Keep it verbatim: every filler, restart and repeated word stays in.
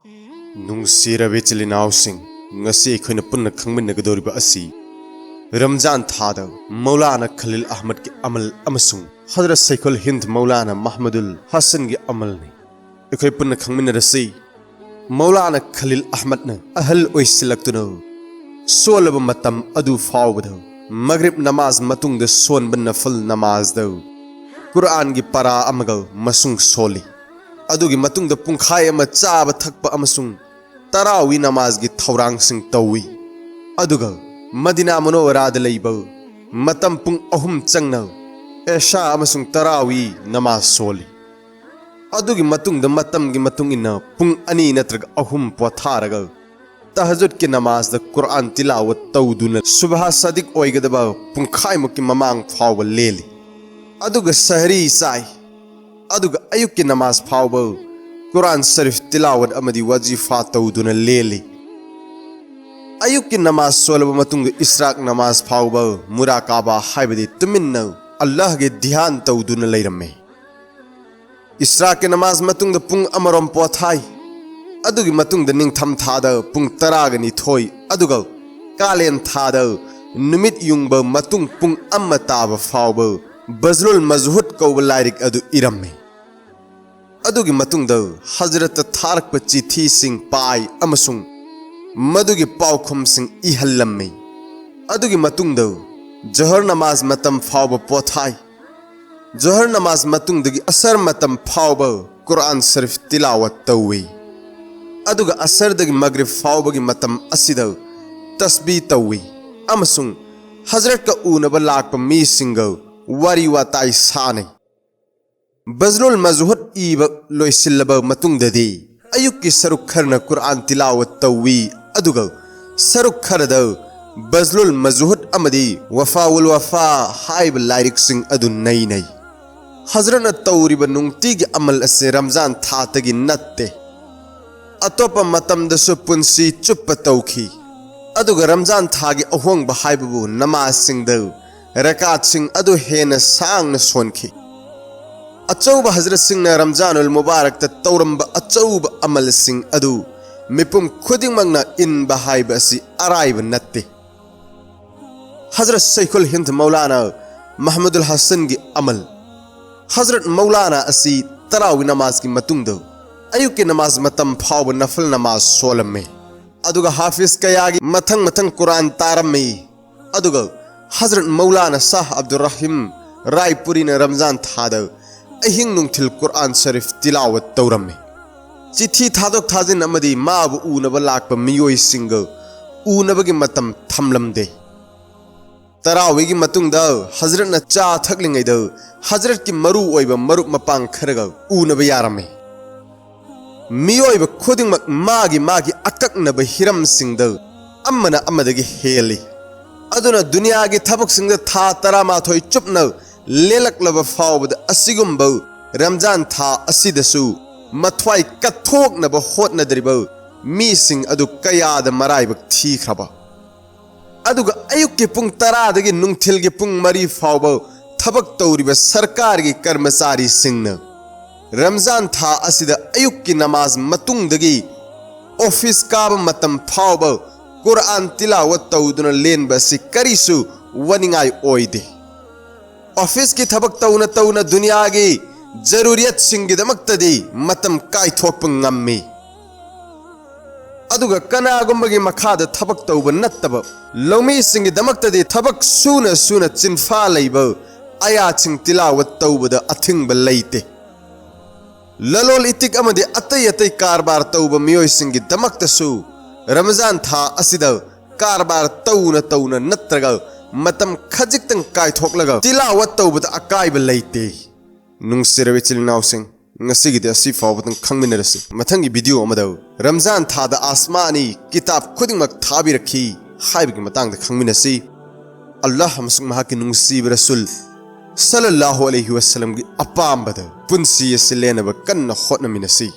ꯅꯨꯡꯁꯤꯔꯕ ꯏꯆꯤꯜ ꯏꯅꯥꯎꯁꯤꯡ, ꯉꯁꯤ ꯑꯩꯈꯣꯏꯅ ꯄꯨꯟꯅ ꯈꯪꯃꯤꯟꯅꯒꯗꯧꯔꯤꯕ ꯑꯁꯤ ꯔꯝꯖꯥꯟ ꯊꯥꯗ ꯃꯧꯂꯥꯅꯥ ꯈꯂꯤꯜ ꯑꯍꯃꯗꯀꯤ ꯑꯃꯜ ꯑꯃꯁꯨꯡ ꯍꯖꯔꯠ ꯁꯩꯈꯨꯜ ꯍꯤꯟꯗ ꯃꯧꯂꯥꯅꯥ ꯃꯍꯃꯨꯗꯨꯜ ꯍꯁꯟꯒꯤ ꯑꯃꯜꯅꯤ꯫ ꯑꯩꯈꯣꯏ ꯄꯨꯟꯅ ꯈꯪꯃꯤꯟꯅꯔꯁꯤ꯫ ꯃꯧꯂꯥꯅꯥ ꯈꯂꯤꯜ ꯑꯍꯃꯗꯅ ꯑꯍꯜ ꯑꯣꯏꯁꯤꯜꯂꯛꯇꯨꯅ ꯁꯣꯜꯂꯕ ꯃꯇꯝ ꯑꯗꯨ ꯐꯥꯎꯕꯗ ꯃꯒ꯭ꯔꯤꯕ ꯅꯃꯥꯖ ꯃꯇꯨꯡꯗ ꯁꯣꯟꯕ ꯅꯐꯜ ꯅꯃꯥꯖꯗ ꯀꯨꯔꯥꯟꯒꯤ ꯄꯔꯥ ꯑꯃꯒ ꯃꯁꯨꯡ ꯁꯣꯜꯂꯤ꯫ ꯑꯗꯨꯒꯤ ꯃꯇꯨꯡꯗ ꯄꯨꯡꯈꯥꯏ ꯑꯃ ꯆꯥꯕ ꯊꯛꯄ ꯑꯃꯁꯨꯡ ꯇꯔꯥꯋꯤ ꯅꯃꯥꯖꯒꯤ ꯊꯧꯔꯥꯡꯁꯤꯡ ꯇꯧꯏ꯫ ꯑꯗꯨꯒ ꯃꯗꯤꯅꯥ ꯃꯨꯅꯧꯋꯔꯥꯗ ꯂꯩꯕ ꯃꯇꯝ ꯄꯨꯡ ꯑꯍꯨꯝ ꯆꯪꯅ ꯑꯦꯁꯥ ꯑꯃꯁꯨꯡ ꯇꯔꯥꯋꯤ ꯅꯃꯥꯖ ꯁꯣꯜꯂꯤ꯫ ꯑꯗꯨꯒꯤ ꯃꯇꯨꯡꯗ ꯃꯇꯝꯒꯤ ꯃꯇꯨꯡ ꯏꯟꯅ ꯄꯨꯡ ꯑꯅꯤ ꯅꯠꯇ꯭ꯔꯒ ꯑꯍꯨꯝ ꯄꯣꯊꯥꯔꯒ ꯇꯍꯖꯨꯗꯀꯤ ꯅꯃꯥꯖꯗ ꯀꯨꯔꯥꯟ ꯇꯤꯂꯥꯋꯠ ꯇꯧꯗꯨꯅ ꯁꯨꯕꯍ ꯁꯥꯗꯤꯛ ꯑꯣꯏꯒꯗꯕ ꯄꯨꯡꯈꯥꯏꯃꯨꯛꯀꯤ ꯃꯃꯥꯡ ꯐꯥꯎꯕ ꯂꯦꯜꯂꯤ꯫ ꯑꯗꯨꯒ ꯁꯍꯔꯤ ꯆꯥꯏ꯫ ꯑꯗꯨꯒ ꯑꯌꯨꯛꯀꯤ ꯅꯃꯥꯖ ꯐꯥꯎꯕ ꯀꯨꯔꯥꯟ ꯁꯔꯤꯐ ꯇꯤꯂꯥꯋꯠ ꯑꯃꯗꯤ ꯋꯖꯤꯐꯥ ꯇꯧꯗꯨꯅ ꯂꯦꯜꯂꯤ꯫ ꯑꯌꯨꯛꯀꯤ ꯅꯃꯥꯖ ꯁꯣꯜꯂꯕ ꯃꯇꯨꯡꯗ ꯏꯁ꯭ꯔꯥꯛ ꯅꯃꯥꯖ ꯐꯥꯎꯕ ꯃꯨꯔꯥꯀꯥꯕꯥ ꯍꯥꯏꯕꯗꯤ ꯇꯨꯃꯤꯟꯅ ꯑꯜꯂꯥꯍꯒꯤ ꯙ꯭ꯌꯥꯟ ꯇꯧꯗꯨꯅ ꯂꯩꯔꯝꯃꯤ꯫ ꯏꯁ꯭ꯔꯥꯛꯀꯤ ꯅꯃꯥꯖ ꯃꯇꯨꯡꯗ ꯄꯨꯡ ꯑꯃꯔꯣꯝ ꯄꯣꯊꯥꯏ꯫ ꯑꯗꯨꯒꯤ ꯃꯇꯨꯡꯗ ꯅꯤꯡꯊꯝ ꯊꯥꯗ ꯄꯨꯡ ꯇꯔꯥꯒ ꯅꯤꯊꯣꯏ, ꯑꯗꯨꯒ ꯀꯥꯂꯦꯟ ꯊꯥꯗ ꯅꯨꯃꯤꯠ ꯌꯨꯡꯕ ꯃꯇꯨꯡ ꯄꯨꯡ ꯑꯃ ꯇꯥꯕ ꯐꯥꯎꯕ ꯕꯖ꯭ꯂꯨꯜ ꯃꯖꯍꯨꯗ ꯀꯧꯕ ꯂꯥꯏꯔꯤꯛ ꯑꯗꯨ ꯏꯔꯝꯃꯤ꯫ ꯑꯗꯨꯒꯤ ꯃꯇꯨꯡꯗ ꯍꯖꯔꯠꯇ ꯊꯥꯔꯛꯄ ꯆꯤꯊꯤꯁꯤꯡ ꯄꯥꯏ ꯑꯃꯁꯨꯡ ꯃꯗꯨꯒꯤ ꯄꯥꯎꯈꯨꯝꯁꯤꯡ ꯏꯍꯜꯂꯝꯃꯤ꯫ ꯑꯗꯨꯒꯤ ꯃꯇꯨꯡꯗ ꯖꯣꯍꯔ ꯅꯃꯥꯖ ꯃꯇꯝ ꯐꯥꯎꯕ ꯄꯣꯊꯥꯏ꯫ ꯖꯣꯍꯔ ꯅꯃꯥꯖ ꯃꯇꯨꯡꯗꯒꯤ ꯑꯁꯔ ꯃꯇꯝ ꯐꯥꯎꯕ ꯀꯨꯔꯥꯟ ꯁꯔꯤꯐ ꯇꯤꯂꯥꯋꯠ ꯇꯧꯏ꯫ ꯑꯗꯨꯒ ꯑꯁꯔꯗꯒꯤ ꯃꯒ꯭ꯔꯤꯕ ꯐꯥꯎꯕꯒꯤ ꯃꯇꯝ ꯑꯁꯤꯗ ꯇꯁꯕꯤ ꯇꯧꯏ ꯑꯃꯁꯨꯡ ꯍꯖꯔꯠꯀ ꯎꯅꯕ ꯂꯥꯛꯄ ꯃꯤꯁꯤꯡꯒ ꯋꯥꯔꯤ ꯋꯥꯇꯥꯏ ꯁꯥꯅꯩ꯫ ꯕꯖ꯭ꯂꯨꯜ ꯃꯖꯍꯨꯗ ꯏꯕ ꯂꯣꯏꯁꯤꯜꯂꯕ ꯃꯇꯨꯡꯗꯗꯤ ꯑꯌꯨꯛꯀꯤ ꯁꯔꯨꯛ ꯈꯔꯅ ꯀꯨꯔꯥꯟ ꯇꯤꯂꯥꯋꯠ ꯇꯧꯏ, ꯑꯗꯨꯒ ꯁꯔꯨꯛ ꯈꯔꯗ ꯕꯖ꯭ꯂꯨꯜ ꯃꯖꯍꯨꯗ ꯑꯃꯗꯤ ꯋꯐꯥꯎꯜ ꯋꯐꯥ ꯍꯥꯏꯕ ꯂꯥꯏꯔꯤꯛꯁꯤꯡ ꯑꯗꯨ ꯅꯩꯅꯩ꯫ ꯍꯖꯔꯠꯅ ꯇꯧꯔꯤꯕ ꯅꯨꯡꯇꯤꯒꯤ ꯑꯃꯜ ꯑꯁꯤ ꯔꯝꯖꯥꯟ ꯊꯥꯇꯒꯤ ꯅꯠꯇꯦ꯫ ꯑꯇꯣꯞꯄ ꯃꯇꯝꯗꯁꯨ ꯄꯨꯟꯁꯤ ꯆꯨꯞꯄ ꯇꯧꯈꯤ꯫ ꯑꯗꯨꯒ ꯔꯝꯖꯥꯟ ꯊꯥꯒꯤ ꯑꯍꯣꯡꯕ ꯍꯥꯏꯕꯕꯨ ꯅꯃꯥꯖꯁꯤꯡꯗ ꯔꯀꯥꯠꯁꯤꯡ ꯑꯗꯨ ꯍꯦꯟꯅ ꯁꯥꯡꯅ ꯁꯣꯟꯈꯤ꯫ ꯑꯆꯧꯕ ꯍꯖꯔꯠꯁꯤꯡꯅ ꯔꯝꯖꯥꯅꯨꯜ ꯃꯨꯕꯥꯔꯛꯇ ꯇꯧꯔꯝꯕ ꯑꯆꯧꯕ ꯑꯃꯜꯁꯤꯡ ꯑꯗꯨ ꯃꯤꯄꯨꯝ ꯈꯨꯗꯤꯡꯃꯛꯅ ꯏꯟꯕ ꯍꯥꯏꯕ ꯑꯁꯤ ꯑꯔꯥꯏꯕ ꯅꯠꯇꯦ꯫ ꯍꯖꯔꯠ ꯁꯩꯈꯨꯜ ꯍꯤꯟꯗ ꯃꯧꯂꯥꯅꯥ ꯃꯍꯃꯨꯗꯨꯜ ꯍꯁꯟꯒꯤ ꯑꯃꯜ꯫ ꯍꯖꯔꯠ ꯃꯧꯂꯥꯅꯥ ꯑꯁꯤ ꯇꯔꯥꯋꯤ ꯅꯃꯥꯖꯒꯤ ꯃꯇꯨꯡꯗ ꯑꯌꯨꯛꯀꯤ ꯅꯃꯥꯖ ꯃꯇꯝ ꯐꯥꯎꯕ ꯅꯐꯜ ꯅꯃꯥꯖ ꯁꯣꯜꯂꯝꯃꯤ꯫ ꯑꯗꯨꯒ ꯍꯥꯐꯤꯖ ꯀꯌꯥꯒꯤ ꯃꯊꯪ ꯃꯊꯪ ꯀꯨꯔꯥꯟ ꯇꯥꯔꯝꯃꯤ꯫ ꯑꯗꯨꯒ ꯍꯖꯔꯠ ꯃꯧꯂꯥꯅꯥ ꯁꯥꯍ ꯑꯕꯗꯨꯔ ꯔꯍꯤꯝ ꯔꯥꯏꯄꯨꯔꯤꯅ ꯔꯝꯖꯥꯟ ꯊꯥꯗ ꯑꯍꯤꯡ ꯅꯨꯡꯊꯤꯜ ꯀꯨꯔꯥꯟ ꯁꯔꯤꯐ ꯇꯤꯂꯥꯋꯠ ꯇꯧꯔꯝꯃꯤ꯫ ꯆꯤꯊꯤ ꯊꯥꯗꯣꯛ ꯊꯥꯖꯤꯟ ꯑꯃꯗꯤ ꯃꯥꯕꯨ ꯎꯅꯕ ꯂꯥꯛꯄ ꯃꯤꯑꯣꯏꯁꯤꯡꯒ ꯎꯅꯕꯒꯤ ꯃꯇꯝ ꯊꯝꯂꯝꯗꯦ꯫ ꯇꯔꯥꯋꯤꯒꯤ ꯃꯇꯨꯡꯗ ꯍꯖꯔꯠꯅ ꯆꯥ ꯊꯛꯂꯤꯉꯩꯗ ꯍꯖꯔꯠꯀꯤ ꯃꯔꯨ ꯑꯣꯏꯕ ꯃꯔꯨꯞ ꯃꯄꯥꯡ ꯈꯔꯒ ꯎꯅꯕ ꯌꯥꯔꯝꯃꯤ꯫ ꯃꯤꯑꯣꯏꯕ ꯈꯨꯗꯤꯡꯃꯛ ꯃꯥꯒꯤ ꯃꯥꯒꯤ ꯑꯀꯛꯅꯕ ꯍꯤꯔꯝꯁꯤꯡꯗ ꯑꯃꯅ ꯑꯃꯗꯒꯤ ꯍꯦꯜꯂꯤ꯫ ꯑꯗꯨꯅ ꯗꯨꯅꯤꯌꯥꯒꯤ ꯊꯕꯛꯁꯤꯡꯗ ꯊꯥ ꯇꯔꯥꯃꯥꯊꯣꯏ ꯆꯨꯞꯅ ꯂꯦꯜꯂꯛꯂꯕ ꯐꯥꯎꯕꯗ ꯑꯁꯤꯒꯨꯝꯕ ꯔꯝꯖꯥꯟ ꯊꯥ ꯑꯁꯤꯗꯁꯨ ꯃꯊ꯭ꯋꯥꯏ ꯀꯠꯊꯣꯛꯅꯕ ꯍꯣꯠꯅꯗ꯭ꯔꯤꯕ ꯃꯤꯁꯤꯡ ꯑꯗꯨ ꯀꯌꯥꯗ ꯃꯔꯥꯏꯕꯛ ꯊꯤꯈ꯭ꯔꯕ꯫ ꯑꯗꯨꯒ ꯑꯌꯨꯛꯀꯤ ꯄꯨꯡ ꯇꯔꯥꯗꯒꯤ ꯅꯨꯡꯊꯤꯜꯒꯤ ꯄꯨꯡ ꯃꯔꯤ ꯐꯥꯎꯕ ꯊꯕꯛ ꯇꯧꯔꯤꯕ ꯁꯔꯀꯥꯔꯒꯤ ꯀꯔꯃꯆꯥꯔꯤꯁꯤꯡꯅ ꯔꯝꯖꯥꯟ ꯊꯥ ꯑꯁꯤꯗ ꯑꯌꯨꯛꯀꯤ ꯅꯃꯥꯖ ꯃꯇꯨꯡꯗꯒꯤ ꯑꯣꯐꯤꯁ ꯀꯥꯕ ꯃꯇꯝ ꯐꯥꯎꯕ ꯀꯨꯔꯥꯟ ꯇꯤꯂꯥꯋꯠ ꯇꯧꯗꯨꯅ ꯂꯦꯟꯕ ꯑꯁꯤ ꯀꯔꯤꯁꯨ ꯋꯥꯅꯤꯡꯉꯥꯏ ꯑꯣꯏꯗꯦ꯫ ꯑꯣꯐꯤꯁꯀꯤ ꯊꯕꯛ ꯇꯧꯅ ꯇꯧꯅ ꯗꯨꯅꯤꯌꯥꯒꯤ ꯖꯔꯨꯔꯤꯌꯠꯁꯤꯡꯒꯤꯗꯃꯛꯇꯗꯤ ꯃꯇꯝ ꯀꯥꯏꯊꯣꯛꯄ ꯉꯝꯃꯤ꯫ ꯑꯗꯨꯒ ꯀꯅꯥꯒꯨꯝꯕꯒꯤ ꯃꯈꯥꯗ ꯊꯕꯛ ꯇꯧꯕ ꯅꯠꯇꯕ ꯂꯧꯃꯤꯁꯤꯡꯒꯤꯗꯃꯛꯇꯗꯤ ꯊꯕꯛ ꯁꯨꯅ ꯁꯨꯅ ꯆꯤꯟꯐꯥ ꯂꯩꯕ ꯑꯌꯥꯠꯁꯤꯡ ꯇꯤꯂꯥꯋꯠ ꯇꯧꯕꯗ ꯑꯊꯤꯡꯕ ꯂꯩꯇꯦ꯫ ꯂꯂꯣꯜ ꯏꯇꯤꯛ ꯑꯃꯗꯤ ꯑꯇꯩ ꯑꯇꯩ ꯀꯔꯕꯥꯔ ꯇꯧꯕ ꯃꯤꯑꯣꯏꯁꯤꯡꯒꯤꯗꯃꯛꯇꯁꯨ ꯔꯃꯖꯥꯟ ꯊꯥ ꯑꯁꯤꯗ ꯀꯔꯕꯥꯔ ꯇꯧꯅ ꯇꯧꯅ ꯅꯠꯇ꯭ꯔꯒ ꯃꯇꯝ ꯈꯖꯤꯛꯇꯪ ꯀꯥꯏꯊꯣꯛꯂꯒ ꯇꯤꯂꯥꯋꯠ ꯇꯧꯕꯗ ꯑꯀꯥꯏꯕ ꯂꯩꯇꯦ꯫ ꯅꯨꯡꯁꯤꯔꯕ ꯏꯆꯤꯜ ꯏꯅꯥꯎꯁꯤꯡ, ꯉꯁꯤꯒꯤꯗꯤ ꯑꯁꯤ ꯐꯥꯎꯕꯗꯪ ꯈꯪꯃꯤꯟꯅꯔꯁꯤ꯫ ꯃꯊꯪꯒꯤ ꯚꯤꯗꯤꯑꯣ ꯑꯃꯗ ꯔꯝꯖꯥꯟ ꯊꯥꯗ ꯑꯥꯁꯃꯥꯅꯤ ꯀꯤꯇꯥꯕ ꯈꯨꯗꯤꯡꯃꯛ ꯊꯥꯕꯤꯔꯛꯈꯤ ꯍꯥꯏꯕꯒꯤ ꯃꯇꯥꯡꯗ ꯈꯪꯃꯤꯟꯅꯁꯤ꯫ ꯑꯜꯂꯥꯍ ꯑꯃꯁꯨꯡ ꯃꯍꯥꯛꯀꯤ ꯅꯨꯡꯁꯤꯕ ꯔꯁꯨꯜ ꯁꯜꯂꯜꯂꯥꯍꯨ ꯑꯂꯩꯍꯤ ꯋꯁꯜꯂꯝꯒꯤ ꯑꯄꯥꯝꯕꯗ ꯄꯨꯟꯁꯤ ꯑꯁꯤ ꯂꯦꯟꯅꯕ ꯀꯟꯅ ꯍꯣꯠꯅꯃꯤꯟꯅꯁꯤ꯫